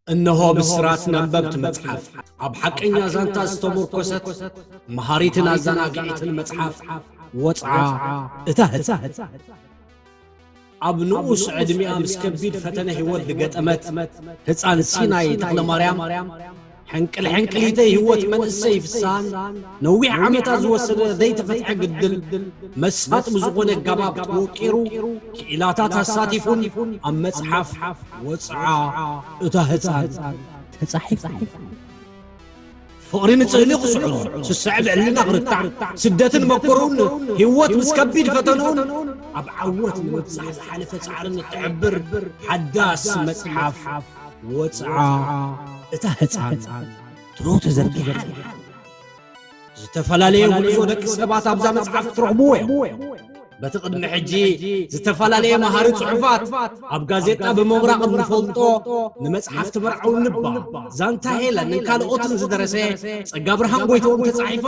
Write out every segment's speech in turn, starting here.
እነሆ ብስራት ነበብቲ መጽሓፍ፣ ኣብ ሓቀኛ ዛንታ ዝተሞርኮሰት መሃሪትን ኣዘናጊዒትን መጽሓፍ ወጽዓ እታ ህጻን። ኣብ ንኡስ ዕድሚኣ ምስ ከቢድ ፈተነ ህይወት ዝገጠመት ህጻን ሲናይ ተኽለማርያም፣ ሕንቅል ሕንቅሊተይ ህይወት መንእሰይ ፍስሃን ነዊሕ ዓመታት ዝወሰደ ዘይተፈትሐ ግድል መሳጢ ብዝኾነ ኣገባብ ተወቂሩ፣ ክኢላታት ኣሳቲፉን ኣብ መጽሓፍ ወጽዓ እታ ህጻን ተጻሒፉ። ፍቕሪ ንጽህሊ ክስዕሮ፣ ስስዐ ብዕልና ክርታዕ፣ ስደትን መከርኡን ህይወት ምስ ከቢድ ፈተንኡን ኣብ ዓወት ንምብጻሕ ዝሓለፈ ጻዕርን እትሕብር ሓዳስ መጽሓፍ ወጽዓ እታ ህጻን ትሮ ተዘርጊሓ ኣላ። ዝተፈላለየ ጉዕዞ ደቂ ሰባት ኣብዛ መጽሓፍ ክትረኽብዎ እዮም። በቲ ቅድሚ ሕጂ ዝተፈላለየ መሃሪ ጽሑፋት ኣብ ጋዜጣ ብምቕራቕ እንፈልጦ ንመጽሓፍቲ መርዓዊ ንባ፣ ዛንታ ሄለን ካልኦትን ዝደረሰ ጸጋብርሃን ጎይትኦም ተጻሒፋ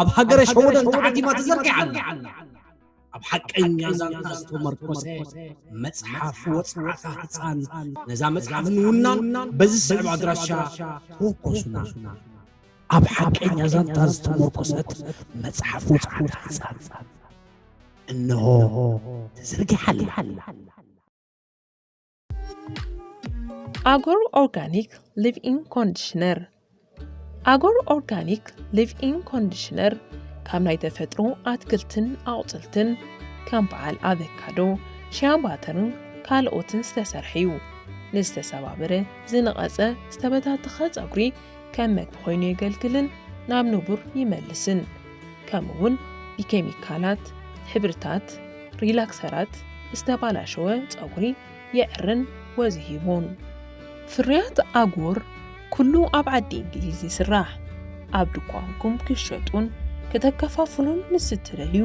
ኣብ ሃገረ ሸወደን ተዓቲማ ተዘርጊሓ ኣላ። ኣብ ሓቀኛ ዛንታ ዝተመርኮሰ መጽሓፍ ወጽዓታ ህጻን። ነዛ መጽሓፍ ንምውናን በዚ ዝስዕብ ኣድራሻ ተወከሱና። ኣብ ሓቀኛ ዛንታ ዝተመርኮሰት መጽሓፍ ወጽዓታ ህጻን እንሆ ተዘርጊሓ ኣላ። ኣጎር ኦርጋኒክ ሊቭ ኢን ኮንዲሽነር። ኣጎር ኦርጋኒክ ሊቭ ኢን ኮንዲሽነር ካብ ናይ ተፈጥሮ ኣትክልትን ኣቑጽልትን ከም በዓል ኣቨካዶ፣ ሽያ ባተርን ካልኦትን ዝተሰርሐ እዩ። ንዝተሰባበረ፣ ዝነቐጸ፣ ዝተበታተኸ ጸጉሪ ከም መግቢ ኮይኑ የገልግልን ናብ ንቡር ይመልስን። ከምኡ እውን ብኬሚካላት፣ ሕብርታት፣ ሪላክሰራት ዝተባላሸወ ጸጉሪ የዕርን ወዝ ሂቡን። ፍርያት ኣጎር ኩሉ ኣብ ዓዲ እንግሊዝ ይስራሕ። ኣብ ድኳንኩም ክሸጡን ከተከፋፍሉን ምስ እትደልዩ፣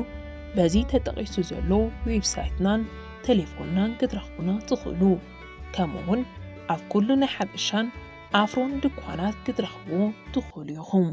በዚ ተጠቒሱ ዘሎ ዌብሳይትናን ቴሌፎንናን ክትረኽቡና ትኽእሉ። ከምኡውን ኣብ ኩሉ ናይ ሓበሻን ኣፍሮን ድኳናት ክትረኽብዎ ትኽእሉ ኢኹም።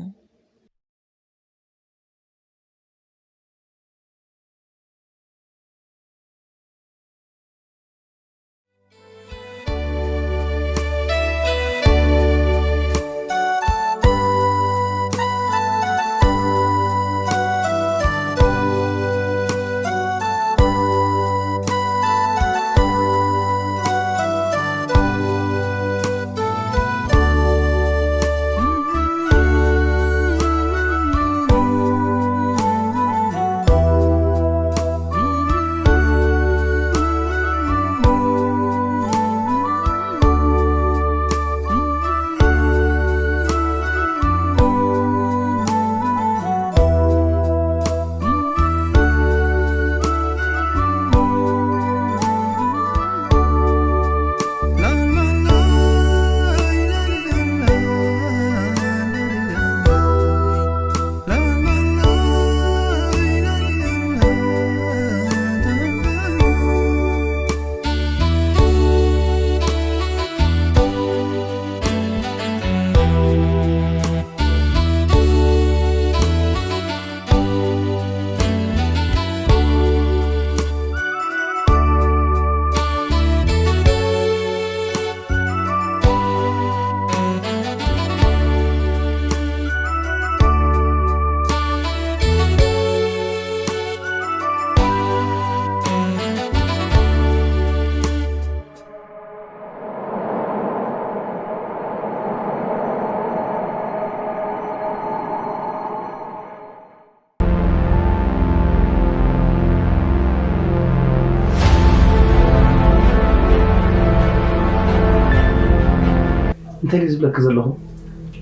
እንታይ ድዩ ዝብለኪ ዘለኹ?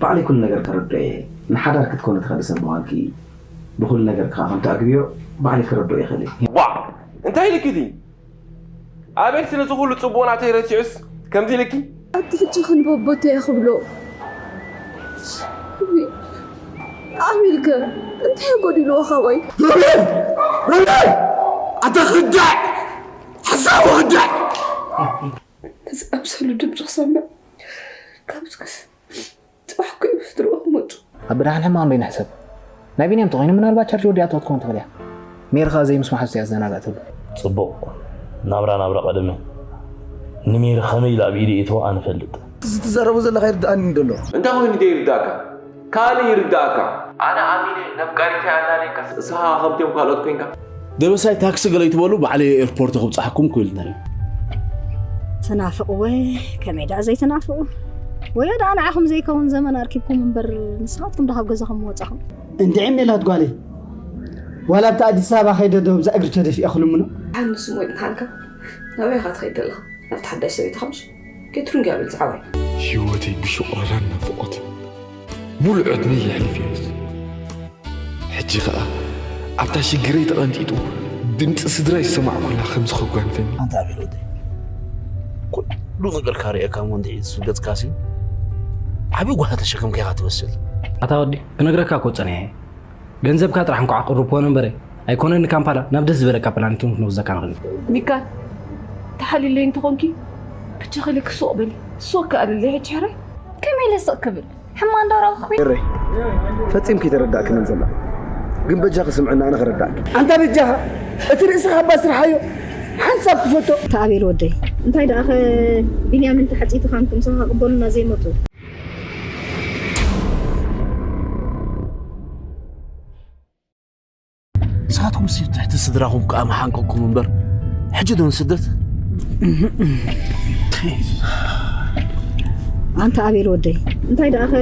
ባዕለይ ኩሉ ነገር ከረድኦ እየ። ንሓዳር ክትኮኒ ትኽእሊ ሰብ ምዃንኪ ብኹሉ ነገር ከዓ ከም ትዕግብዮ ባዕለይ ክረድኦ ይኽእል እየ። ዋ! እንታይ ኢልኪ እቲ? ኣቤል ስለዚ ኩሉ ጽቡቕ ናተይ ረሲዑስ ከምዚ ኢልኪ? ኣብቲ ሕጂ ክንበቦ እንታይ ክብሎ? ኣቤልከ እንታይ ጎዲልዎ ካባይ? ሮቤል! ሮቤል! ኣታ ክዳዕ! ሓሳዊ ክዳዕ! ነዚ ኣምሰሉ ድምፂ ክሰምዕ ካብ ዝግስ ጽባሕ እኮ እዮም ስድርኡ ክመጹ። ኣብ ብድሓን ሕማቕ እምበይ ንሕሰብ። ናይ ቢንያም ተኾይኑ ምናልባት ቻርጅ ወዲኣቶ ክትከውን ትኽእል እያ። ሜሪ ኸኣ ዘይምስማዕ እያ ዘዘናግዕ ትብሎ። ጽቡቕ። ናብራ ናብራ ቀደመ። ንሜሪ ከመይ ኢሉ ኣብ ኢዱ የእትዎ ኣነ እፈልጥ። እዚ ትዛረቦ ዘለኻ ይርድኣኒ እንዶ ኣሎ። እንታይ ኮይኑ ዘይርድኣካ? ካልእ ይርድኣካ። ኣነ ኣሚነ ነፍቃሪተይ ኣላልየካ፣ ንስኻ ከምቲኦም ካልኦት ኮንካ። ደበሳይ ታክሲ ገለ ይትበሉ፣ ባዕለይ ኤርፖርት ክብጽሓኩም ክብልና እዩ። ትናፍቕዎ፣ ከመይ ደኣ ዘይትናፍቑ? ወዮ ደኣ ንዓኹም ዘይከውን ዘመን ኣርኪብኩም እምበር፣ ንስኻትኩም ዶ ካብ ገዛኹም ወጻኹም? እንድዒ ሜላት ጓለይ፣ ዋላ ኣብቲ ኣዲስ ኣበባ ከይደ ዶ ብዛ እግሪ ተደፊኤ ክልምኖ? ሓንስ ሞይት ንሓንካ ናበይ ኢኻ ትኸይድ ዘለኻ? ናብቲ ሓዳሽ ሰበይትኻ ምሽ? ከይትሩንጊ ኣብል ዝዓባይ። ህይወተይ ብሽቑረራን ናፍቖትን ሙሉእ ዕድመይ የሕልፍ እየ። ሕጂ ኸኣ ኣብታ ሽግረይ ተቐንጢጡ ድምጺ ስድራ ይሰማዕኩላ ከም ዝኸጓንፈኒ። ኣንታ ኣቤል ወደይ፣ ኩሉ ነገርካ ርእየካ እሞ እንድዒ ዝሱ ገጽካሲ ዓቢ ጓሂ ተሸከምካ ኢኻ ትመስል። ኣታ ወዲ፣ ክነግረካ እኮ ጸኒሐ። ገንዘብካ ጥራሕ እንኳዕ ቅርብ ኮነ እምበረ፣ ኣይኮነን ንካምፓላ ናብ ደስ ዝበለካ ፕላኔት እውን ክንወስደካ ንኽእል። ሚካል፣ ተሓሊለይ እንተኾንኪ ብቻ ኸሊክ ሱቕ በሊ። ሱቕ ከኣልለይ ሕጂ ሕራይ። ከመይ ኢለ ስቕ ክብል? ሕማ እንዳራብኹ። ኤረይ፣ ፈጺምኪ ተረዳእክንን ዘላ። ግን በጃኺ ስምዕና ኣነ ክረዳእኪ። ኣንታ በጃኻ፣ እቲ ርእስኻ እባ ስርሓዮ፣ ሓንሳብ ክፈቶ። ተኣቤል ወደይ፣ እንታይ ደኣ ኸ ቢንያምን ተሓጺቲ ኻንኩም ምሳኻ ክቕበሉና ዘይመጹ? ንስኻትኩም ሲ ትሕቲ ስድራኹም ከኣ መሓንቀቕኩም እምበር፣ ሕጂ ዶ ንስደት? ኣንታ ኣቤል ወደይ፣ እንታይ ደኣ ኸ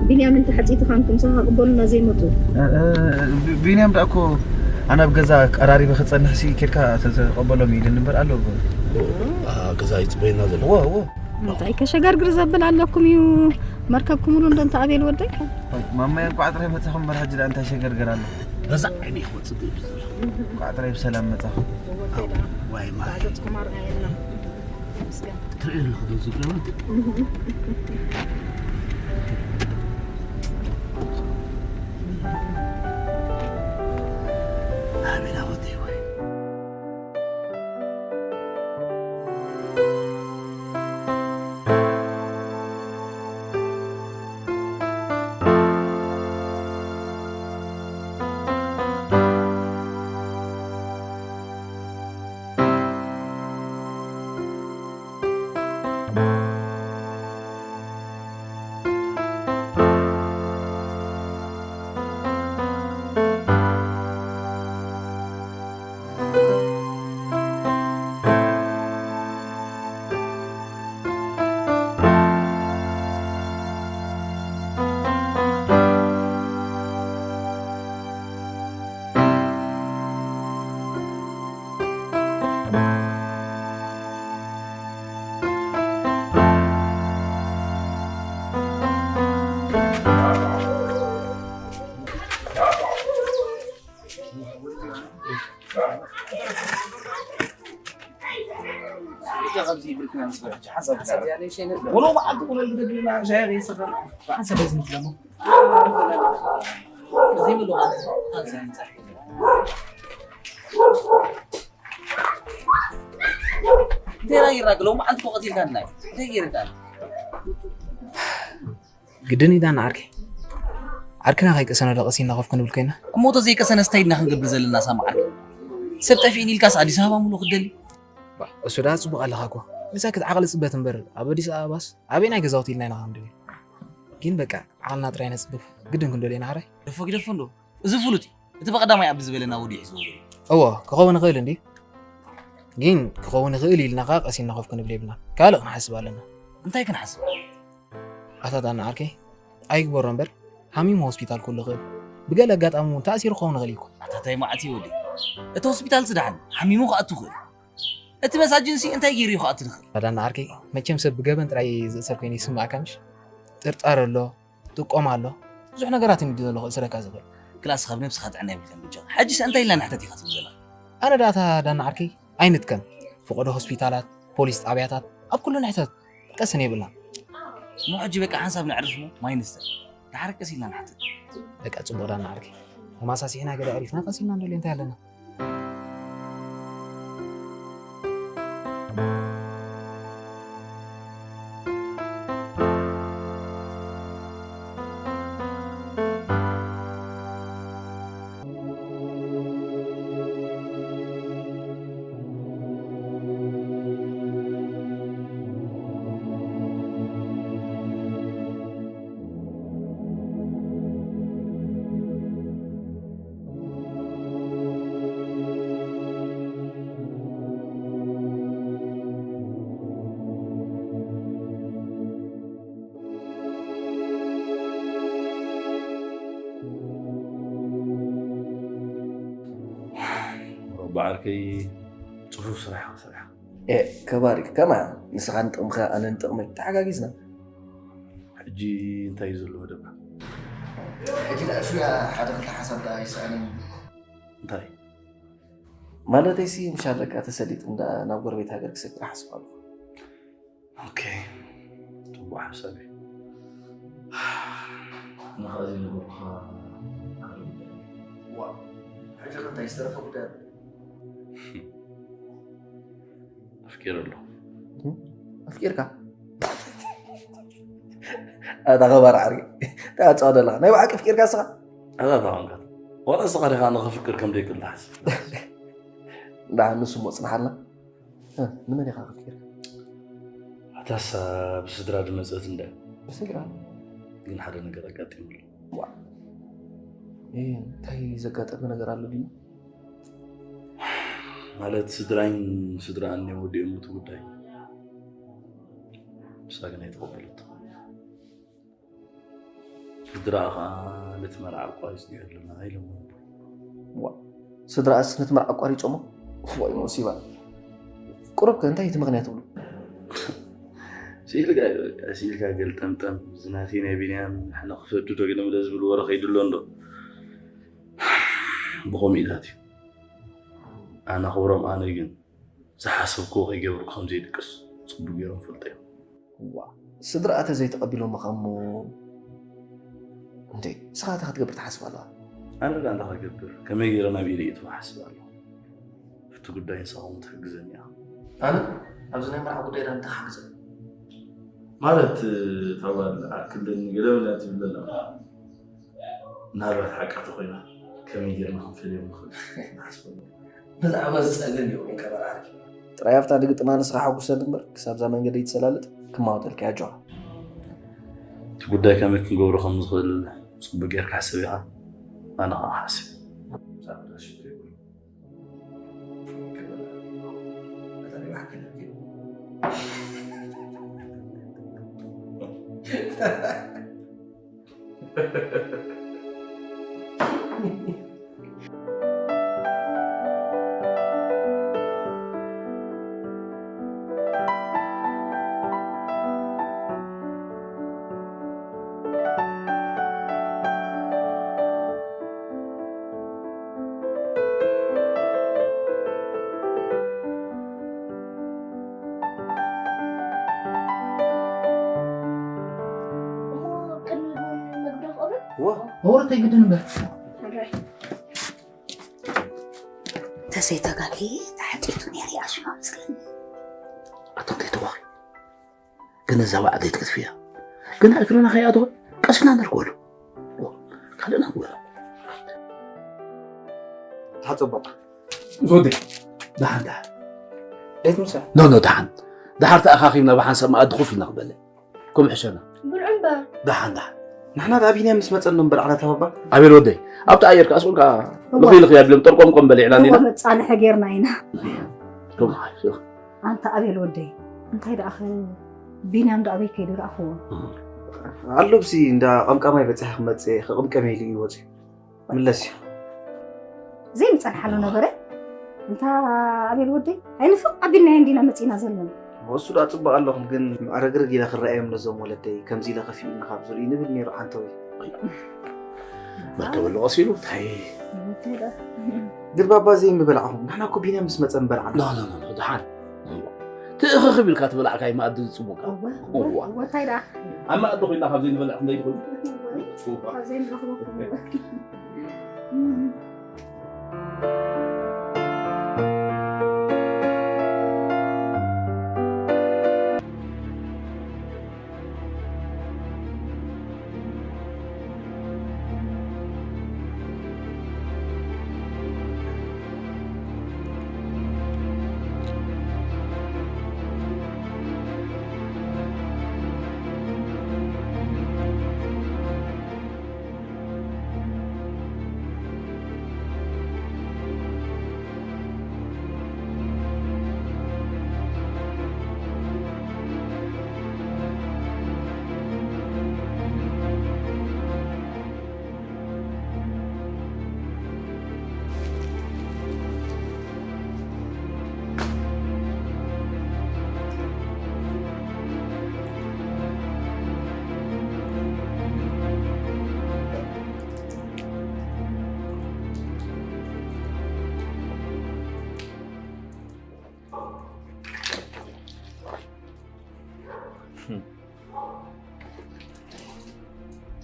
ቢንያምን ተሓጺቲ ኻንኩም ምሳኻ ክቕበሉና ዘይመጹ? እ፣ እ፣ ቢ-፣ ቢንያም ደኣ እኮ ኣነ ኣብ ገዛ ቀራሪበ ክጸንሕ ሲ ኬድካ ተ-፣ ተቐበሎም ኢልኒ እምበር ኣሎ። እ፣ ገዛ ይጽበየና ዘሎ። እዎ፣ እዎ። እንታይ ከሸገርግር ዘብል ኣለኩም እዩ መርከብኩም ሙሉ እንዶ እንተ ኣቤል ወደይ? ማማየ እንኳዕ ጥራይ መጻኹም እምበር ሕጂ ደኣ እንታይ ሸገርገር ኣሎ? ረዛዕ ዓይነይ ክወጽእ ዝብል ዘሎ። እንኳዕ ጥራይ ብሰላም መጻኹም። ዋይ ማይ። ገጽኩም ኣርኣየና። መስገን። ትርእዩ ኣለኹ ዶ ዝብለውን? ኣቤላ ወደይ ወይ። ወሎ መዓልቲ ኩነ ዝደግልና ሻሂ ይስኽር። ሓንሳብ በዚ ንትለሞ። ዘይብሉ ሓንሳብ ይንጻሕ። እንታይ ራይ ይራግሎ መዓልቲ እኮ ቀቲልካና። እንታይ ይርዳል? ግድን እዩ ዳና ዓርከይ። ዓርክና ከይቀሰነ ዶ ቀሲና ኮፍ ክንብል ኮይና? እሞ ተዘይቀሰነ ስታይ ኢድና ክንገብር ዘለና ሳማ ዓርከይ? ሰብ ጠፊእኒ ኢልካስ ኣዲስ ኣበባ ሙሉ ክደሊ? ባ፣ እሱ ደኣ ጽቡቕ ኣለኻ እኮ። ንሳ ክትዓቕሊ ጽበት እምበር፣ ኣብ ኣዲስ ኣበባስ ኣበይ ናይ ገዛውቲ ኢልና ኢና ክንድብል? ግን በቃ፣ ዓቕልና ጥራይ ነጽብብ። ግድን ክንደልዮ ኢና ሓራይ። ደፎ ግደፎ እንዶ። እዚ ፍሉጥ እዩ። እቲ ብቐዳማይ ኣብ ዝበለና ወዲኡ ሒዝዎ ዘሎ። እወ፣ ክኸውን ይኽእል እንድዩ። ግን ክኸውን ይኽእል ኢልና ከኣ ቀሲንና ኮፍ ክንብል የብልናን። ካልእ ክንሓስብ ኣለና። እንታይ ክንሓስብ? ኣታ ዳና ዓርከይ፣ ኣይግበሮ እምበር፣ ሓሚሙ ሆስፒታል ክህሉ ይኽእል። ብገለ ኣጋጣሚ እውን ተኣሲሩ ክኸውን ይኽእል እዩ እኮ። ኣታ ታይ መዓት እዩ ወዲ? እቲ ሆስፒታል ዝደሓን፣ ሓሚሙ ክኣቱ ይኽእል። እቲ መሳጅንሲ እንታይ ገይሩ እዩ ክኣቱ ዝኽእል? ኣታ ዳና ዓርከይ፣ መቸም ሰብ ብገበን ጥራይ ዝእሰር ኮይኑ ይስምዓካ ምሽ? ጥርጣረ ኣሎ፣ ጥቆማ ኣሎ። ብዙሕ ነገራት እዩ ዘሎ ክእስረካ ዝኽእል። ክላስ ካብ ነብስኻ ጥዕና የብልካን ብጃኻ። ሕጂስ እንታይ ኢልና ንሕተት ኢኻ ትብል ዘለኻ? ኣነ ደኣ እታ ዳና ዓርከይ ኣይንጥቀም። ፈቐዶ ሆስፒታላት፣ ፖሊስ ጣብያታት፣ ኣብ ኩሉ ንሕተት። ቀስን የብልና። እሞ ሕጂ በቃ ሓንሳብ ነዕርፍ እሞ ማይ ንስተ። ደሓር ቀስ ኢልና ንሓተት። በቃ ጽቡቕ ዳና ዓርከይ። ተማሳሲሕና ገለ ኣዕሪፍና ቀስ ኢልና ንደልዮ እንታይ ኣለና? ብዓርከይ ጽፉፍ ስራሕ ኢኻ ሰሪሕኻ። ኤ፣ ከባሪ፣ ከማን ንስኻ ንጥቕምኻ፣ ኣነ ንጥቕመይ ተሓጋጊዝና። ሕጂ እንታይ እዩ ዘሎ መደብና? ሕጂ ደኣ ሽያ ሓደ ክልተ ሓሳብ ደኣ ይስኣነኒ። እንታይ? ማለተይሲ፣ ምሽ ኣለካ ተሰሊጥ እንዳ ናብ ጎረቤት ሃገር ክሰግር ሓስብ ኣለኹ። ኦኬ፣ ጽቡቕ ሓሳብ እዩ። ንኸዚ ነገርካ ዋ፣ ሕጂ ከ እንታይ ዝተረፈ ጉዳይ ኣሎ? ኣፍቂረ ኣለኹ። ኣፍቂርካ? ኣታ ኸባር ዓርኪ፣ እንታይ ኣጻወደ ኣለኻ? ናይ ብሓቂ ኣፍቂርካ ንስኻ? ኣታ ተኾንካ፣ ዋላ ንስኻ ዲኻ ንኽፍቅር ከም ደይክእል ትሓስብ? ደሓን ንሱ እሞ ጽንሓልና። እ፣ ንመን ኢኻ ኣፍቂርካ? ኣታስ ብስድራ ድመጸት እንዳ። ብስድራ? ግን ሓደ ነገር ኣጋጢሙ ኣሎ። ዋ። እ፣ እንታይ ዘጋጠመ ነገር ኣሎ ድዩ? ማለት ስድራይን ስድራኣን እዮም ወዲኦም እቲ ጉዳይ። ንሳ ግን ኣይተቐበለቶ። ስድራኣ ኸኣ ነቲ መርዓ ኣቋሪጽ ኣለና ኢሎሞ ነበር። ዋ፣ ስድራኣስ ነቲ መርዓ ኣቋሪጾሞ? ወይ ሙሲባ። ቁሩብ ከ እንታይ እቲ ምኽንያት ትብሉ? ስኢልካ፣ ስኢልካ ገልጠምጠም፣ እዚ ናተይ ናይ ቢንያም ንሕና ክፈዱ ዶ ገለ መለ ዝብል ወረ ከይዱ ኣሎ እንዶ። ብኸምኡታት እዩ። ኣነ ክብሮም፣ ኣነ ግን ዝሓሰብክዎ ከይገብሩ ከም ዘይድቅስ ጽቡቅ ገይሮም ፈልጦ እዮም። ዋ፣ ስድራኣ ተዘይተቐቢሎምኻ እሞ፣ እንዴ፣ ንስኻ እንታይ ክትገብር ትሓስብ ኣለኻ? ኣነ ደኣ እንታይ ክገብር? ከመይ ገይረ ናብ ኢደ ይእትዎ እሓስብ ኣለኹ። ኣብቲ ጉዳይ ንስኻ እውን ትሕግዘኒ ኢኻ። ኣነ? ኣብዚ ናይ መርዓ ጉዳይ ደኣ እንታይ ክሓግዘካ? ማለት፣ እታ ጓል ዓርኪ ኣለኒ ገለ በላ ትብል ዘላ። ምናልባት ሓቃ ተኾይና ከመይ ጌርና ክንፈልዮም ንኽእል ንሓስበሉ። ብዛዕባ እዚ ጸገም የብሉን ከበራ ዓርኪ። ጥራይ ኣብታ ንግጥማ ንስኻ ሓጉሰኒ እምበር ክሳብ እዛ መንገደይ ትሰላልጥ ክማወጠልካ እያ ኣጆኻ። እቲ ጉዳይ ከመይ ክንገብሮ ከም ንኽእል ጽቡቕ ጌርካ ሕሰብ ኢኻ፣ ኣነ ኸኣ ክሓስብ። ብዛዕባ ሽግር የብሉን። እሞ ቅድሚ ምግቢ ክቕርብ? እወ። እወ፣ እንታይ ግድን እምበር። ሕራይ። ተዘይተጋግየ ተሓጢቱ ነይሩ፣ ኣሽማ መስለኒ። ኣቶም ዘይተዋኺ። ግን እዛ ዋዕተይ ትገድፍያ። ግን ኣልፍረና ከይኣተወ ቀስና ነርጎሉ። ካልእ ነርጎሉ። ተሓጸቦ። ወደይ። ደሓን፣ ደሓን። ቤት ምሳ? ኖ፣ ኖ፣ ደሓን። ደሓር ተኣኻኺብና ብሓንሳብ መኣዲ ኮፍ ኢልና ክበልዕ። ከም ሕሸና። ብልዑ እምበር። ደሓን፣ ደሓን። ንሕና ደኣ ቢንያም ምስ መጸ እምበር ዓላ ተባባ። ኣቤል ወደይ፣ ኣብቲ ኣየር ከኣ ስቑልካ እወ። ልኽይ ልኽይ ኣቢሎም ጠርቆምቆም በሊዕና እወ፣ እንዲና። መጻንሒ ጌርና ኢና። ከም ሓይሽ። ኣንታ ኣቤል ወደይ፣ እንታይ ደኣ ኸ ቢንያም ዶ ኣበይ ከይዱ ረኣኽዎ? ኣሎ ብሲ እንዳ ቀምቃማይ በጺሐ ክመጽእ፣ ክቕምቀም ኢሉ እዩ ወጺኡ። ምለስ እዩ። ዘይምጸንሓሉ ነበረ። እንታ ኣቤል ወደይ፣ ኣይንፍቕ ኣቢልናዮ እንዲና መጺእና ዘለና። እሱ ደኣ ጽቡቕ ኣለኹም፣ ግን ዕርግርግ ኢለ ክረኣዮም ነዞም ወለደይ፣ ከምዚ ኢለ ከፊኡኒ ካብ ዝርእዩ ንብል ነይሩ ዓንተወይ። መርከበሉ ቀሲሉ፣ እንታይ? እንታይ ደኣ? ግን ባባ ዘይምበላዕኹም፣ ንሕና እኮ ቢንያም ምስ መጸ ምበላዕና። ኖ፣ ኖ፣ ኖ፣ ኖ፣ ደሓን። ትእኽኽ ኢልካ ትበላዕካይ መኣዲ ዝጽቡቕ። እወ፣ እወ፣ እወ። እወ፣ እንታይ ደኣ? ኣብ መኣዲ ኮይና ካብ ዘይንበልዕ ክንደይ ትኾይኑ? እወ። እወ። ካብ ዘይንረኽበኩም፣ እወ።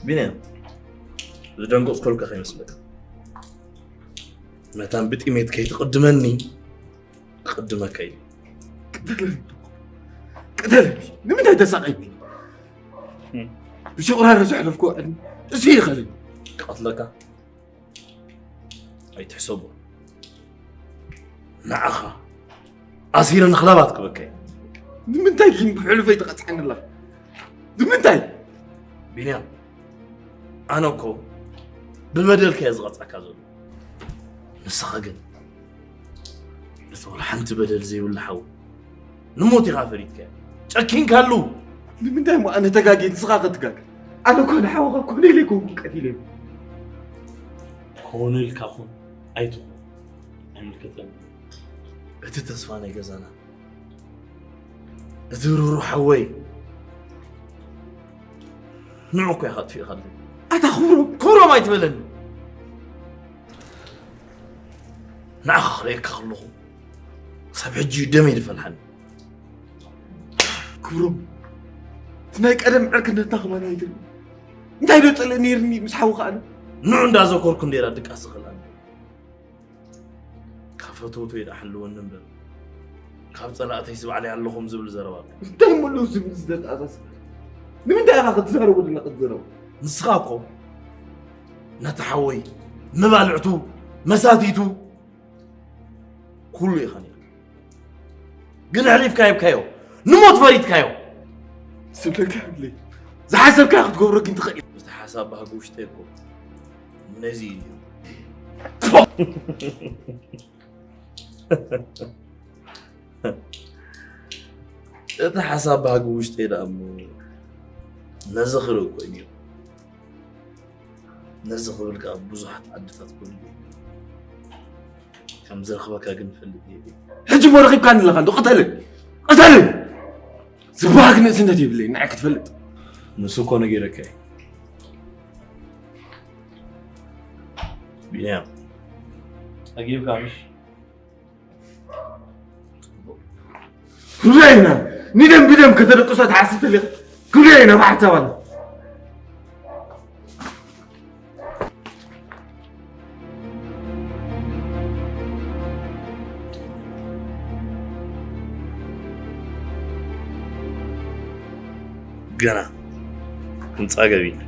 ቢንያም፣ ዝደንገጽኩልካ ከይመስለካ። መታን ብጥሜት ከይትቕድመኒ ክቕድመካ እዩ። ቅተለኒ። ንምንታይ ተሳቐይኒ? ብሽቑራረ ዘሕለፍኩ ዕድመ እዚ ይኸለኒ። ክቐትለካ ኣይትሕሰቦ። ንዓኻ ኣሲረ ንኽላባት ክበካ እየ። ንምንታይ ግን ብሕሉፈይ ትቐፅዓኒ ኣለኻ? ንምንታይ? ቢንያም፣ ኣነ እኮ ብበደልካ እየ ዝቐፅዓካ ዘሎ። ንስኻ ግን ነቲ ወላ ሓንቲ በደል ዘይብሉ ሓው ንሞት ኢኻ ፈሪድካዮ። ጨኪንካሉ። ንምንታይ እሞ ኣነ ተጋግየ ንስኻ ክትጋገ? ኣነ እኮ ንሓውኻ ኮነ ኢለ ኣይኮንኩን ቀቲለዮ። ኮነ ኢልካ ኩን ኣይትኹን ኣይምልከተኒ። እቲ ተስፋ ናይ ገዛና፣ እቲ ርህሩህ ሓወይ፣ ንዑ እኮ ኢኻ ኣጥፊእኻለይ። ኣታ ክብሮም፣ ክብሮም ኣይትበለኒ። ንዓኻ ክርእየካ ከለኹ ክሳብ ሕጂ እዩ ደመይ ዝፈልሓኒ። ክብሮም፣ እቲ ናይ ቀደም ዕርክነትና ከማን ኣይትርኢ። እንታይ ዶ ጸልእ ነይርኒ ምስ ሓውኻ ኣነ? ንዑ እንዳዘኮርኩ እንዴራ ድቃስ ዝኽእል ኣነ። ካብ ፈተውተይ ደኣ ሓልወኒ እምበር፣ ካብ ጸላእተይስ ባዕለይ ኣለኹም ዝብል ዘረባ ኣሎ። እንታይ እሞ ኣለዉ ዝብል ዝተጣሳስ? ንምንታይ ኢኻ ክትዛረቡ ድና ክትዛረቡ? ንስኻ እኮ ነቲ ሓወይ መባልዕቱ፣ መሳቲቱ፣ ኩሉ ኢኻ ነይርካ። ግን ኣሕሊፍካ ሂብካዮ፣ ንሞት ፈሪድካዮ። ስብለካ ይብለይ። ዝሓሰብካዮ ክትገብሮ ግን ትኽእል። እቲ ሓሳብ ባህጊ ውሽጠይ እኮ ነዚ እዩ። እቲ ሓሳብ ባህጊ ውሽጠይ ደኣ እሞ ነዚ ክርኢ እኮ እዩ ነይሩ። ነዚ ክብል ከኣ ብዙሓት ዓድታት ጎዲለ እየ። ከም ዝረኽበካ ግን እፈልጥ እየ። ሕጂ እሞ ረኺብካኒ ኣለኻ እንዶ፣ ቅተልን፣ ቅተልን! ዝበሃል ንእስነት የብለይን፣ ንዓይ ክትፈልጥ። ንሱ እኮ ነጊረካ እየ። ቢንያም፣ ጸጊብካ ምሽ? ክብረይና ንደም ብደም ከተደቅሶ ትሓስብ ተሊኻ ክብረይና ብሓሳብ ኣሎ። ገና ክንጻገብ ኢና።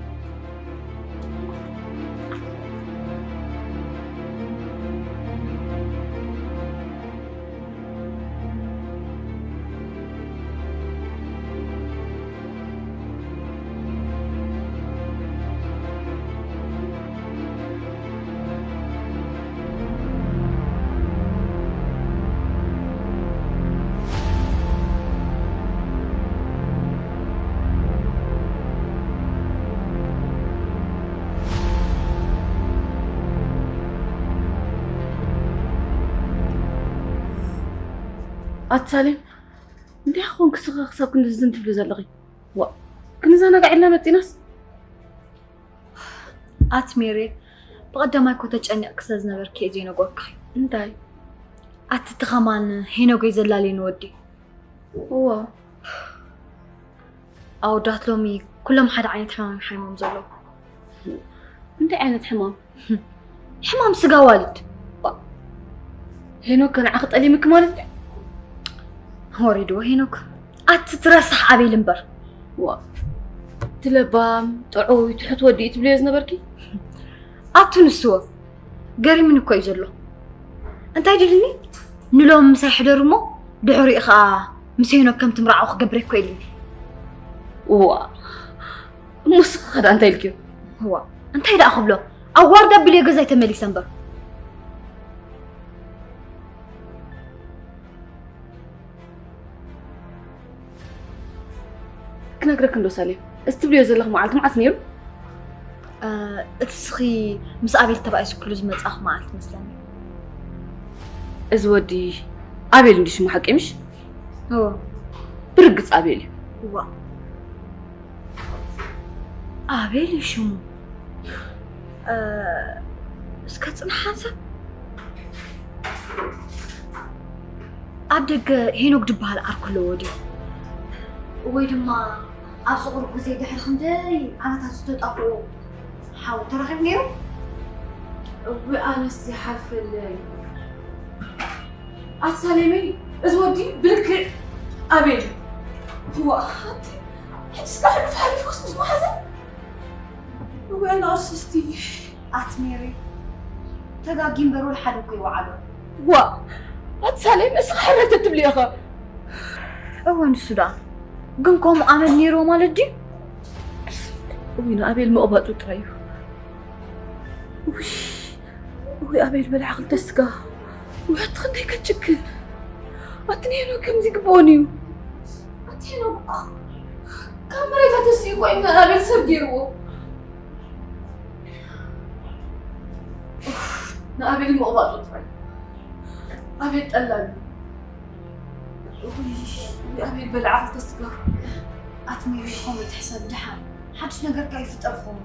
ኣቲ ሳሌም፣ እንታይ ክኾን ክስኻ ክሳብ ክንድዚ ዝን ትብሊ ዘለኺ? ዋ፣ ክንዘናጋዕ ኢልና መፂናስ? ኣቲ ሜሬ፣ ብቐዳማይ እኮ ተጨኒቕኪ ስለ ዝነበርኪ እየ ዘይነገርኩኺ። እንታይ? ኣቲ እቲ ኸማን ሄኖገይ ዘላለየኒ ወዲ። እዋ። ኣወዳት ሎሚ ኩሎም ሓደ ዓይነት ሕማም እዮም ሓይሞም ዘለዉ። እንታይ ዓይነት ሕማም? ሕማም ስጋ ኣዋልድ። ሄኖክ ከ ንዓኺ ጠሊምኪ ማለት ድዩ? ወሪድዎ ሄኖክ። ኣቲ ትረሳሕ ኣቤል እምበር። ዋ፣ እቲ ለባም፣ ጥዑይ፣ ትሑት ወዲ እዩ ትብልዮ ዝነበርኪ? ኣቲ ንስዎ። ገሪሙኒ እኮ እዩ ዘሎ። እንታይ ድልኒ? ንሎሚ ምሳይ ሕደሩ እሞ ድሕሪኡ ኸዓ ምስ ሄኖክ ከም ትምርዓው ክገብር እኮ ኢሉኒ። እዋ፣ እሞ ንስኺ ኸ ደኣ እንታይ ኢልክዮ? እዋ፣ እንታይ ደኣ ክብሎ? ኣዋርድ ኣቢለዮ ገዛይ ተመሊሰ እምበር። ክነግረኪ እንዶ ሳሌም፣ እዚ ትብልዮ ዘለኺ መዓልቲ መዓስ ነይሩ? እቲ ስኺ ምስ ኣቤል ተባኢሱ ኩሉ ዝመጻኹ መዓልቲ መስለኒ። እዚ ወዲ ኣቤል እንዲ ሽሙ ሓቂ ምሽ? እዎ። ብርግጽ ኣቤል እዩ። እዋ። ኣቤል እዩ ሽሙ። እስከ ጽንሓ ሰብ ኣብ ደገ ሄኖክ ዝበሃል ዓርኩ ኣለዎ ድዩ? ወይ ድማ ኣብዚ ቁሩብ ግዜ ድሕሪ ክንደይ ዓመታት ዝተጣፍኡ ሓው ተራኺቡ ነይሩ? እወ፣ ኣነስ ይሓልፈለይ። ኣቲ ሳሌመይ፣ እዚ ወዲ ብልክዕ ኣቤል። እዋ፣ ኣቲ ሕጂ ስጋ ሕሉፍ ሓሊፉስ ምስ መሓዘ? እወ፣ ኣነ ኣስስቲ። ኣቲ ሜሪ፣ ተጋጊ እምበር ወላ ሓደ እኮ ይወዓሎ። ዋ፣ ኣቲ ሳሌም፣ እስኻ ሕረር ተትብሊ ኢኻ። እወ፣ ንሱ ደኣ ግን ከምኡ ኣመል ነይርዎ ማለት ድዩ? እውይ፣ ንኣቤል ምቕባጡ ጥራይ እዩ። ውይ፣ ውይ፣ ኣቤል በልዓ ክልተ ስጋ። ውይ፣ ኣቲ ክንደይ ከጭክን። ኣቲ ንሄኖክ ከምዚ ይግብኦን እዩ። ኣቲ ሄኖክ እኮ ካብ መሬት ተሲኡ እኮ እዩ ንኣቤል ሰብ ገይርዎ። ኡፍ፣ ንኣቤል ምቕባጡ ጥራይ። ኣቤል ጠላሚ። ውይ፣ ኣቤል በልዓ ክልተ ስጋ። ኣቲ ሜሪ፣ ከምኡ ይትሕሰብ፣ ደሓን ሓድሽ ነገር ከይፍጠር ክኸውን።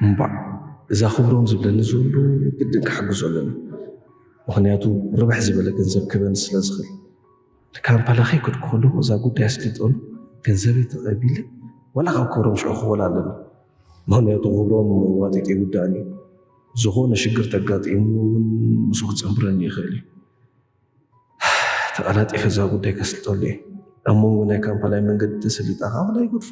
እምባእ፣ እዛ ክብሮም ዝብለኒ ዝህሉ ግድን ክሕግዞ ኣለኒ። ምኽንያቱ ርብሕ ዝበለ ገንዘብ ክበኒ ስለ ዝኽእል። ንካምፓላ ከይከድኩ ከለኹ እዛ ጉዳይ ኣስሊጦም ገንዘበይ ተቐቢለ ዋላ ካብ ክብሮም ሽዑ ክኽወል ኣለኒ። ምኽንያቱ ክብሮም ዋጢጥ ይውዳእኒ እዩ። ዝኾነ ሽግር ተጋጢሙ እውን ምስኡ ክጸንብረኒ ይኽእል እዩ። ተቐላጢፈ እዛ ጉዳይ ከስልጠሉ እየ። ኣብ መንጎ ናይ ካምፓላይ መንገዲ ተሰሊጣ ከዓ ወላ ይገድፎ።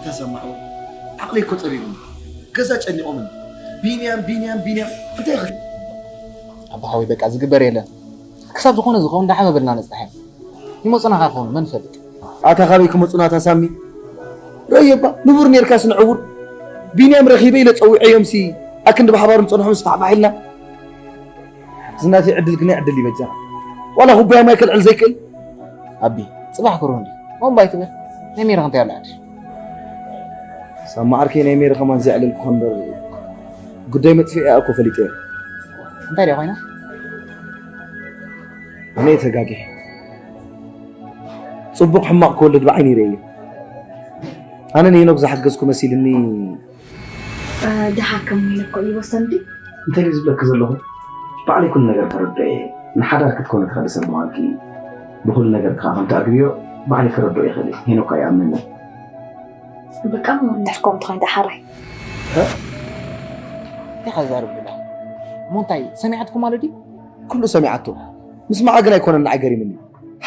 ተሰማዑ ዓቕለይ እኮ ጸቢቡኒ። ገዛ ጨኒቖምን ቢንያም ቢንያም ቢንያም እንታይ ይኽእል? ኣባ ሓወይ በቃ ዝግበር የለን። ክሳብ ዝኾነ ዝኸውን ደሓን መበልና ነጽናሕ እዮም። ይመጹና ከ ይኾኑ መን ይፈልጥ? ኣታ ካበይ ክመጹና ኣታ ሳሚ? ረየባ ንቡር ኔርካስ ንዕውር። ቢንያም ረኺበ ኢለ ጸዊዐዮምሲ ኣክንዲ ብሓባር ንጸንሖም ስፋሕፋሕ ኢልና። ዝናተይ ዕድል ግን ዕድል ይበጃ። ዋላ ኩባያ ማይ ከልዕል ዘይክእል። ኣቢ ጽባሕ ክሩህ እንዲ ሞምባይ ትብል ናይ ሜሪ ክንታይ ኣሎ ሓድሽ? ሳማ ዓርከይ ናይ ሜሪ ከማን ዘዕለልኩ እምበር ጉዳይ መጥፍኢ እኮ ፈሊጠ። እንታይ ደኣ ኮይና? ኣነ ተጋጊ ጽቡቕ ሕማቕ ክወልድ ብዓይኒ ይርእየ። ኣነ ንሄኖክ ዝሓገዝኩ መሲልኒ። ድሓከም ኢለ እኮ እዩ ወሰንዲ። እንታይ ድዩ ዝብለኪ ዘለኹ? ባዕለይ ኩሉ ነገር ተረድኦ እየ። ንሓዳር ክትኮኒ ትኽእሊ ሰብ ምዃንኪ ብኹሉ ነገር ከዓ ከም ትኣግብዮ ባዕለይ ክረድኦ ይኽእል እየ። ሄኖክ ኣይኣምንን። በቃ ምንድሕር ከምኡ ትኾይን ደሓራይ። እንታይ ከዛርብ ብላ? እሞ እንታይ ሰሚዓትኩም ማለት ድዩ? ኩሉ ሰሚዓቶ። ምስማዓ ግን ኣይኮነን ንዓይ ገሪምኒ።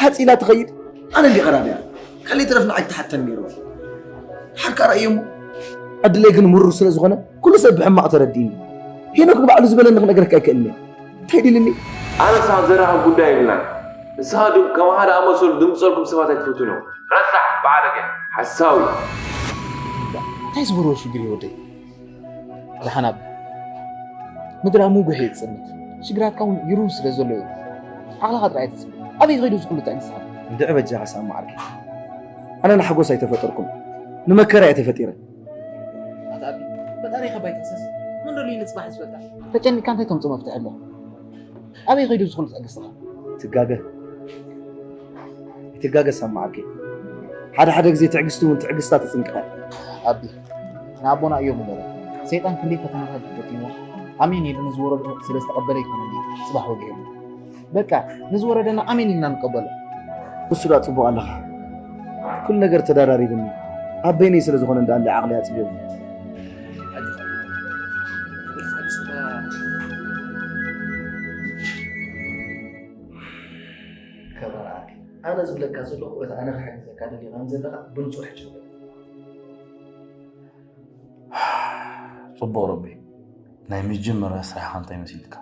ሃፂ ኢላ ትኸይድ። ኣነ እንዲ ቀዳድያ ካልእ ይትረፍ ንዓይ ትሓተኒ ነይርዋ። ሓርካ ራእዮ እሞ ዕድለይ ግን ምሩር ስለ ዝኾነ ኩሉ ሰብ ብሕማቕ ተረዲእኒ። ሄኖክ ንባዕሉ ዝበለኒ ክነግረካ ኣይክእልን እየ። እንታይ ዲልኒ? ኣነስ ኣብ ዘራኽብ ጉዳይ የብልናን። ንስኻ ድም ከም ሓደ ኣመሰሉ ድምፀልኩም ሰባት ኣይትፈቱን እዮም። ረሳሕ በዓለገ ሓሳዊ። እንታይ ዝገብርዎ ሽግር እዩ ወደይ? ደሓን ኣብ ምድሪ ኣብ ምጉሕ እየ ዝጽምት። ሽግራትካ እውን ይርው ስለ ዘሎ እዩ። ዓቕልኻ ጥራይ ኣይተጽምት። ኣበይ ከይዱ ዝኹሉ ትዕግስትኻ? እንድዒ በጃኻ ሳማ ዓርከይ። ኣነ ንሓጎስ ኣይተፈጠርኩን፣ ንመከራ እየ ተፈጢረ። ኣታ ኣቢ፣ ፈጣሪ ከ ባይትኽሰስ። መን ደልዩ ንጽባሕ ዝፈታ? ተጨኒቕካ እንታይ ተምጽኦ መፍትሒ ኣሎ? ኣበይ ከይዱ ዝኹሉ ትዕግስትኻ? ትጋገ። ኣይትጋገ ሳማ ዓርከይ። ሓደ ሓደ ግዜ ትዕግስቲ እውን ትዕግስታ ትጽንቅቐ። ኣቢ፣ ንኣቦና እዮም ነበረ። ሰይጣን ክንደይ ፈተናታት ተፈቲንዎ፣ ኣሜን ኢሉ ንዝወረዶ ስለ ዝተቐበለ ኣይኮነን ድዩ ጽባሕ ወጊሑ። በቃ፣ ንዝወረደና ኣሜን ኢልና ንቀበሎ። እሱ ደኣ ጽቡቕ ኣለኻ። ኩሉ ነገር ተዳራሪብኒ። ኣብ በይነይ ስለ ዝኾነ እንዳኣለ ዓቕሊ ኣጽብዮ። ከበራ ኣቢ፣ ኣነ ዝብለካ ዘለኹ፣ እቲ ኣነ ክሕግዘካ ደልየ ከም ዘለኻ ብንጹር ሕጂ ንገረኒ። ጽቡቕ ረቢ፣ ናይ መጀመርያ ስራሕኻ እንታይ መሲልካ?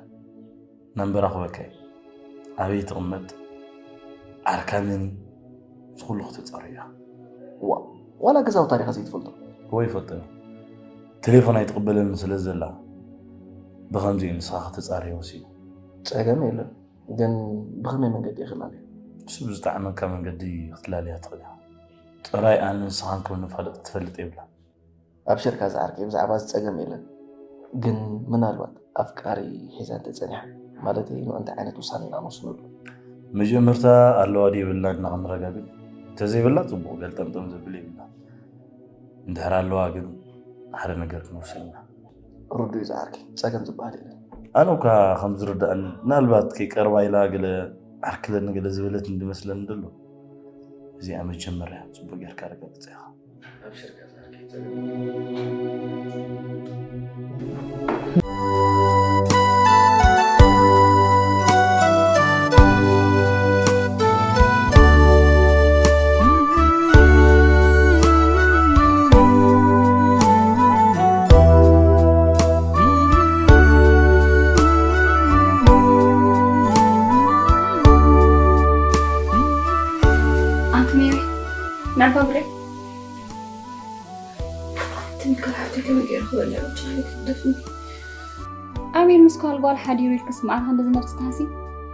መንበሪ ኣኽበካ እዩ። ኣበይ ትቕመጥ? ዓርካ መን እዩ? እዚ ኩሉ ክተጻርዮ ኢኻ። ዋ፣ ዋላ ገዛውቲ ታሪኻ ዘይትፈልጦ? እወ ይፈልጦ እየ። ቴሌፎን ኣይትቕበለንን ስለ ዘላ፣ ብኸምዚ እዩ ንስኻ ከተጻርዮ ወሲኑ። ጸገም የለን፣ ግን ብኸመይ መንገዲ ይኽላል እዩ? ንሱ ብዝጠዓመካ መንገዲ ክትላልያ ትኽእል ኢኻ። ጥራይ ኣነ ንስኻን ከም ንፋለጥ ክትፈልጥ የብላ። ኣብሽርካ ዝዓርከይ፣ ብዛዕባ እዚ ጸገም የለን። ግን ምናልባት ኣፍቃሪ ሒዛ እንተጸኒሓ፣ ማለተይ ንኡ እንታይ ዓይነት ውሳነ ኢና ንወስነሉ? መጀመርታ ኣለዋ ድዩ የብላን ኢልና ክንረጋግጽ፣ እንተዘይብላ ጽቡቕ ገልጠምጠም ዘብል የብላን። እንድሕር ኣለዋ ግን ሓደ ነገር ክንወስን ኢና። ርዱእ እዩ ዝዓርከይ፣ ጸገም ዝበሃል የለን። ኣነ እኳ ከም ዝርድኣኒ ምናልባት ከይቀርባ ኢላ ገለ ዓርክለኒ ገለ ዝበለትኒ ዝመስለኒ ዘሎ። እዚኣ መጀመርያ ጽቡቕ ጌርካ ኣረጋግጻ ኢኻ። ኣብሽርካ ዝዓርከይ፣ ጸገም ኣንቲ ሜሪ፣ ናባ ብለይ። ትምክር ሓፍተይ ከመይ ገይረ ክበልዕ ብቻ ይግደፍኒ። ኣቤል ምስ ጓል ጓል ሓዲሩ ኢልክስ መዓልካ እንደዚ ነብሲ ትሃሲ?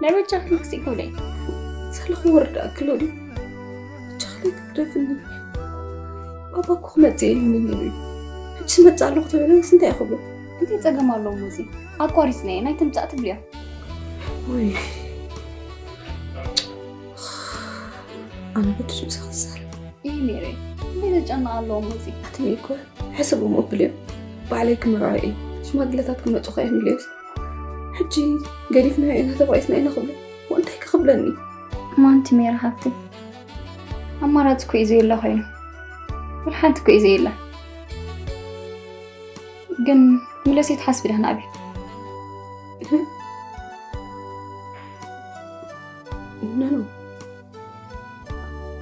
ናይ በጃኺ ክስኢ ክብለይ። ሰለ ክወርድ ኣክሎ ድዩ? ብቻ ከለይ ትግደፍኒ። ባባ እኮ ክመጽእ ኢሉ ነይሩ እዩ። ሕጂ ስመጽእ ኣለኹ ተበለንስ እንታይ ክብሎ? እንታይ ጸገም ኣለዎ ምውጺ? ኣቋሪጽናዮ ናይ ትምጻእ ትብልዮ። ውይ ኣነ ብትሽ ምሳኺ ዝዛረብ። ኢሂ ሜሪ፣ እንታይ ዘጨንቕ ኣለዎ ምውጺ? ኣቲ ሜሪ እኮ ሕስብ እሞ ኣብልዮ። ባዕለይ ክምርዖ እየ። ሽማግለታት ክመጹ ከ የምልዮስ? ሕጂ ገዲፍናዮ ኢና ተባኢስና ኢና ክብሎ። እሞ እንታይ ከ ክብለኒ? እሞ ኣንቲ ሜሪ ሓፍተይ፣ ኣማራጺ እኮ እዩ ዘየለ ኮይኑ። ወላ ሓንቲ እኮ እዩ ዘየለ። ግን ምለስ ኣይትሓስቢ ዳህና ኣቤል። ኖ ኖ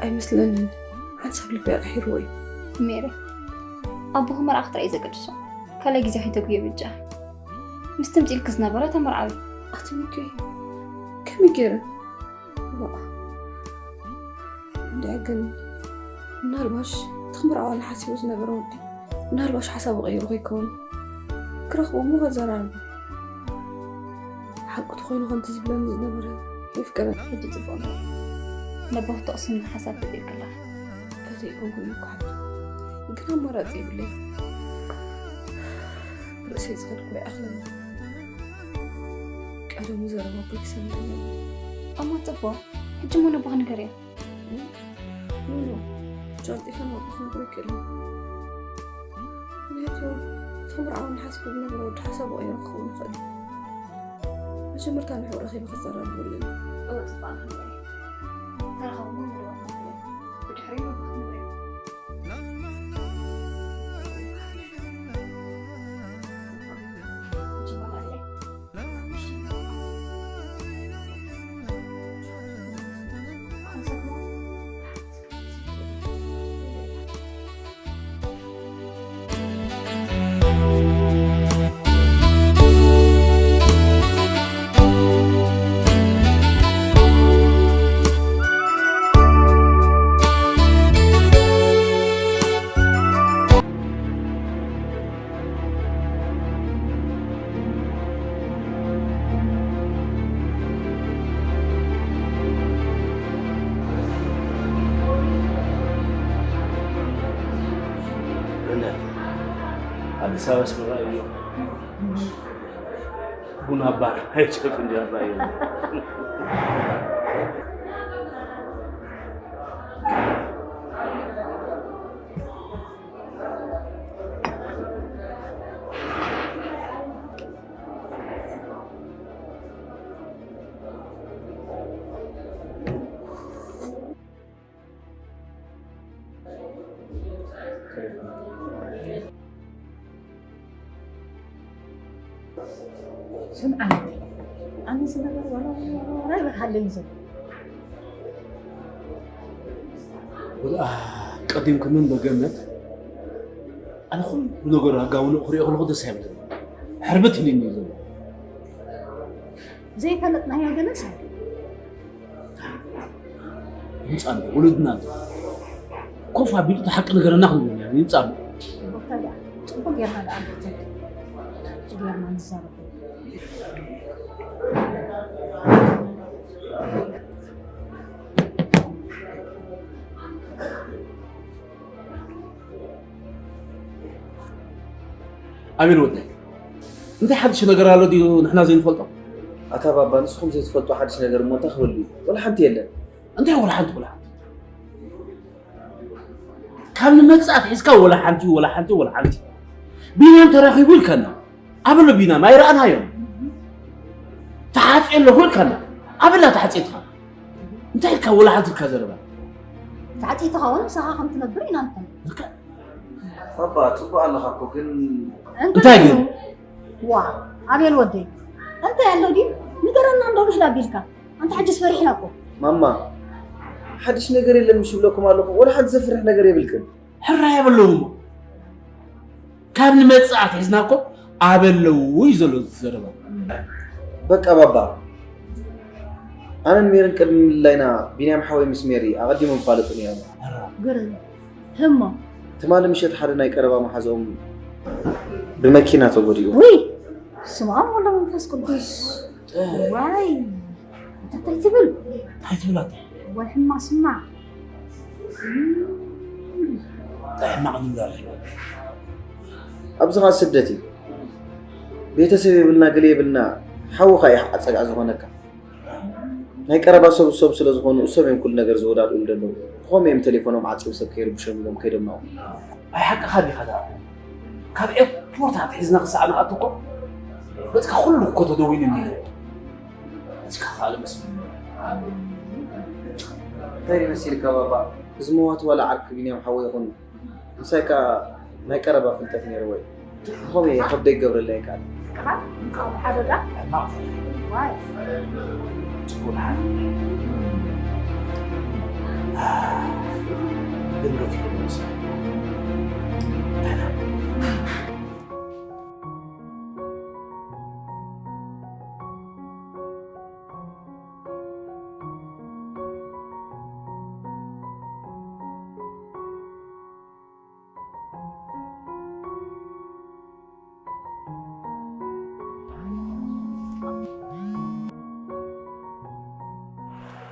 ኣይመስለንን። ሓንሳብ ልበይ ኣቕሒርዎ እዩ። ሜሪ ኣቦኺ መርዓ ክትረኣይ ዘገድሶ ካልኣይ ግዜ ከይተጉየ ብጃ ምስ ትምፂ ኢልኪ ዝነበረ ተመርዓዊ። ኣቲ ሚኪ ከመይ ገይረ? ዋእ እንድዒ ግን ምናልባሽ እቲ ክምርዓወኒ ሓሲቡ ዝነበረ ወዲ ምናልባሽ ሓሳቡ ቀይሩ ከይከውን ክረኽቦ እሞ ከዘራርቦ። ሓቁ ተኾይኑ ከምቲ ዝብለኒ ዝነበረ የፍቅረኒ። ሕጂ ጽቡቕ ነይሩ። ነቦ ክትጠቕስኒ ሓሳብ ፈጢርክላ። በዚ ኣይኮንኩን እኮ ሓፍቲ። ግን ኣማራጺ የብለይ። ርእሰይ ዝኸድኩ ይኣኽለኒ። ቀደሙ ዘረባ እኮ ይሰምዐኒ ኣሎ። እሞ ጽቡቕ። ሕጂ እሞ ነቦ ክንገርዮ። ኖ ኖ ጃንጤፋ ናብ ክነግሮ ይክእል እዩ። ምክንያቱ እቶም ርዓውን ሓስቡ ዝነበረ ወዲ ሓሳቡ ቀይሩ ክኸውን ይኽእል እዩ። መጀመርታ ንዕኡ ረኺበ ክዘራረበሉ እዩ። እወ ጽቡቕ ንኽንርኢ ተራኸቡ ምን ንሪኦ ብድሕሪኡ ንሪኦ ኣዲስ ኣበባ ስምራ እዩ። ቡና ባር ኣይጨፍ እንዲ ኣባየ ስምዓኒ ኣነ ዝነበር ዋላ ዋላ ይበርሃለይ ዘሎ ወላ ቀዲምኩምን በገነት ኣነ ኩሉ ነገሩ ኣጋውንኡ ክሪኦ ከለኹ ደስ ኣይብለኒ ሕርብት ኢሉኒ እዩ ዘሎ ዘይፈለጥናዮ ገለስ ኣሎ ይምጻ ኣሎ ወለድና ኣሎ ኮፍ ኣቢሉ እቲ ሓቂ ነገረና ክንብል ኢና ይምጻ ኣሎ ቦታ እያ ጽቡቅ ጌርና ደኣ ጌርና ንዛረብ። ኣቤል ወደይ፣ እንታይ ሓድሽ ነገር ኣሎ ድዩ ንሕና ዘይንፈልጦ? ኣታ ባባ፣ ንስኹም ዘይትፈልጡ ሓድሽ ነገር እሞ እንታይ ክህሉ እዩ? ወላ ሓንቲ የለን። እንታይ ወላ ሓንቲ፣ ወላ ሓንቲ? ካብ ንመጽእ ኣትሒዝካ ወላ ሓንቲ፣ ወላ ሓንቲ፣ ወላ ሓንቲ። ቢንያም ተራኺቡ ኢልካና። ኣበሎ ቢንያም ኣይረኣናዮን። ተሓጽየ ኣለኹ ኢልካና። ኣበላ ተሓጽየትካ። እንታይ ኢልካ ወላ ሓንቲ ኢልካ ዘረባ? ተሓጺትኻ እውን ምሳኻ ከም ትነብር ኢና ንፈልጥ። ልክዕ። ባባ፣ ጽቡቕ ኣለኻ እኮ፣ ግን እንታይ ግን? ዋ፣ ኣቤል ወደይ፣ እንታይ ኣሎ ድዩ? ንገረና እንዶ፣ ብሕድ ኣቢልካ። ኣንታ ሕጅስ ፈሪሕና እኮ። ማማ፣ ሓድሽ ነገር የለን ምሽ ይብለኩም ኣለኹ። ወላ ሓንቲ ዘፍርሕ ነገር የብልክን። ሕራይ የብለውም። ካብ ንመጽእ ኣትሒዝና እኮ ኣበለው እዩ ዘሎ እቲ ዘረባ። በቃ ባባ፣ ኣነን ሜርን ቅድሚ ምልላይና ቢንያም ሓወይ ምስ ሜሪ ኣቐዲሞም ይፋለጡ ነይሮም። ግርም። ህሞ። ትማሊ ምሸት ሓደ ናይ ቀረባ መሓዝኦም ብመኪና ተጎዲኡ። ውይ! ስም ኣብ ወልድ መንፈስ ቅዱስ። ዋይ! እንታይ ትብል? እንታይ ትብል ኣታ? ወይ ሕማ ስማ። እንታይ ሕማቕ ነገር? ኣብዚ ኸኣ ስደት እዩ። ቤተሰብ የብልና፣ ገለ የብልና። ሓውኻ እዩ ኣጸግዓ ዝኾነካ። ናይ ቀረባ ሰብ ሰብ ስለ ዝኾኑ፣ እሶም እዮም ኩሉ ነገር ዝወዳድኡ ዘለዉ። ብኸምኡ እዮም ቴሌፎኖም ዓጺዮም ሰብ ከይርብሾም ኢሎም ከይዶም ናብኡ። ኣይ ሓቅኻ ዲኻ ደኣ? ካብ ኤርፖርት ኣትሒዝና ክሳዕ ንኣቱ እኮ በትካ ኩሉ እኮ ተደዊሉ ነይሩ። በትካ ካልእ መስሉ። እንታይ ይመስልካ ባባ? እዚ መዋቲ ዋላ ዓርኪ ቢንያም ሓወይ ይኹን ምሳይ ከኣ ናይ ቀረባ ፍልጠት ነይርዎ እዩ። ብኸምኡ እየ ከብደይ ክገብረለይ ኣይከኣልን። ካብ ሓደ ዳ? ሕማቕ። ዋይ። ጽቡቕ ደሓን። ግን ረፊቕ ይመስል።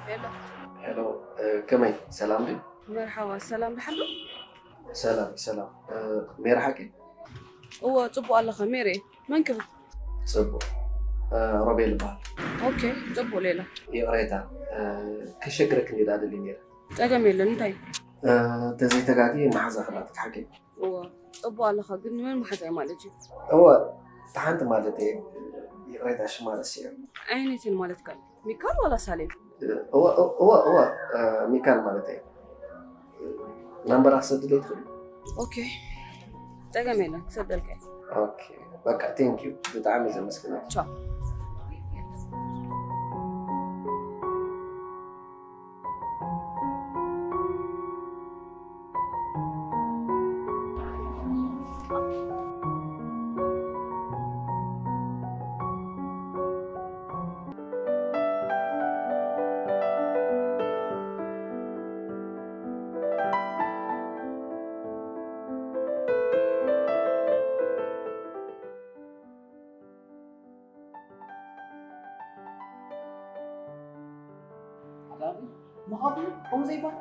ሄሎ። ሄሎ፣ እ፣ ከመይ? ሰላም ድዩ? መርሓባ፣ ሰላም ድሓሉ? ሰላም፣ ሰላም። እ፣ ሜሪ ሓቂ? እወ፣ ጽቡቕ ኣለኸ ሜሪ። መን ክብል? ጽቡቕ። እ፣ ሮቤል ይበሃል። ኦኬ፣ ጽቡቕ ሌላ። ይቕሬታ፣ እ፣ ከሸግረክ እንዲ ደኣ ደልየ ነይረ። ጸገም የለን፣ እንታይ? እ፣ ተዘይተጋግየ መሓዛኺ ናትኪ ሓቂ? እወ፣ ጽቡቕ ኣለኻ፣ ግን ንመን መሓዛይ ማለት እዩ? እወ፣ እታ ሓንቲ ማለት እየ። ይቕሬታ፣ ሽማ ረሲዐ። ኣየነይተን ማለትካ? ሚካል ዋላ ሳሌም? እወ፣ እወ፣ እወ፣ እ፣ ሚካል ማለት እየ። ናምበራ ክሰደለይ ትኽእል? ኦኬ፣ ጸገም የለን፣ ክሰደልካ እየ። ኦኬ፣ በቃ፣ ቴንክ ዩ። ብጣዕሚ እየ ዘመስግነካ። ቻው። ሓዳር መኻብሩ ከምኡ ዘይበሃል።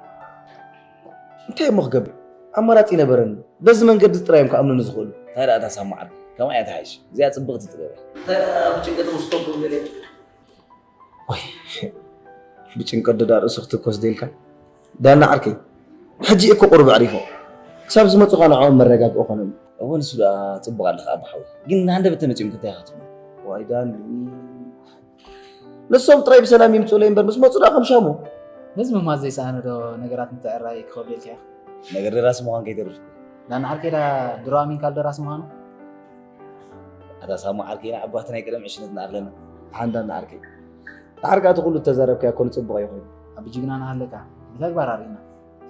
እንታይ እሞ ክገብር? ኣማራጺ ነበረኒ። በዚ መንገዲ ጥራይ እዮም ክኣምኑኒ ዝኽእሉ። እንታይ ደኣ እታ ሳማ ዓርከይ? ከምኣ እያ ትሓይሽ። እዚኣ ጽብቕቲ ጥበብ እያ። እንታይ ደኣ ብጭንቀት ምስ ኮንኩም ገለ? ወይ፣ ብጭንቀት ዶ ደኣ ርእሱ ክትኮስ ደልካ? ዳኒ ዓርከይ፣ ሕጂ እኮ ቁሩብ ኣዕሪፎም። ክሳብ ዝመጹ ኸኣ ንዕኦም መረጋግኢ ኾኖም። እወ፣ ንሱ ደኣ ጽቡቕ ኣለኻ ኣቦ ሓወይ። ግን ንሃንደበት ተመጺኦም ከ እንታይ ኢኻ ትብሎም? ዋይ ዳኒ፣ ንሶም ጥራይ ብሰላም ይምጽኡለይ እምበር ምስ መጹ ደኣ ከም ሻሙ። ነዚ ምማዝ ዘይሰኣነ ዶ ነገራት ምትዕርራይ ክኸብደልካ ኢኻ? ነገር ደራሲ ምዃን ከይተርፍ እኮ። ዳኒ ዓርከይ ደኣ ድሮ ኣሚንካሉ ደራሲ ምዃኑ? ኣታ ሳሙ ዓርከይ፣ ንዓባቲ ናይ ቀደም ዕሽነት ንኣኽለና። ሓንዳ ንዓርከይ። ንዓርካ እቲ ኩሉ እተዛረብካዮ እኮ ንጽቡቕ ኣይኮነን። ኣቢ ጅግና ናሃለካ ብተግባር ኣርእና።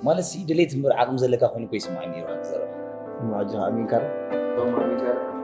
ማለትሲ ድሌት እምበር ዓቕሚ ዘለካ ኮይኑ እኮ ይስምዓኒ ነይሩ ሓቂ ዘረባ። እሞ ሕጂ ኣሚንካ ዶ? እሞ ኣሚንካ ዶ?